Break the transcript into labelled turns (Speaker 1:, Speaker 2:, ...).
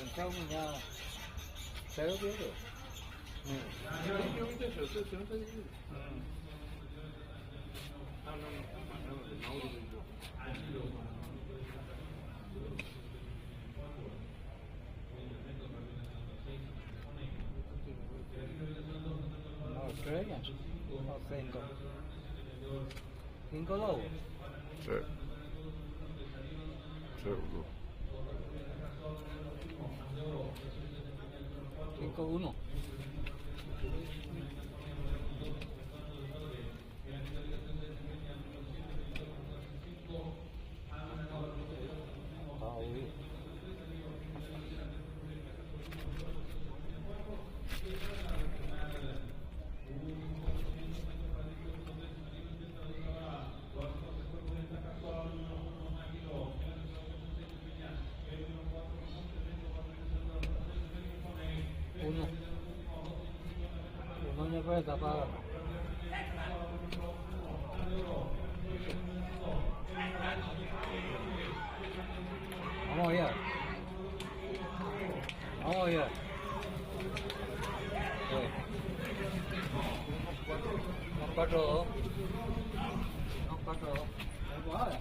Speaker 1: Entramos ya. Cero pierde. No, estrellas. No, cinco. Cinco lobos.
Speaker 2: Sí. Seguro.
Speaker 1: 5-1. Ah, uy. Uno. Uno no puede tapar. Vamos allá. Vamos allá. Sí. 1, 4, 2. 1, 4, 2. Vamos ahora.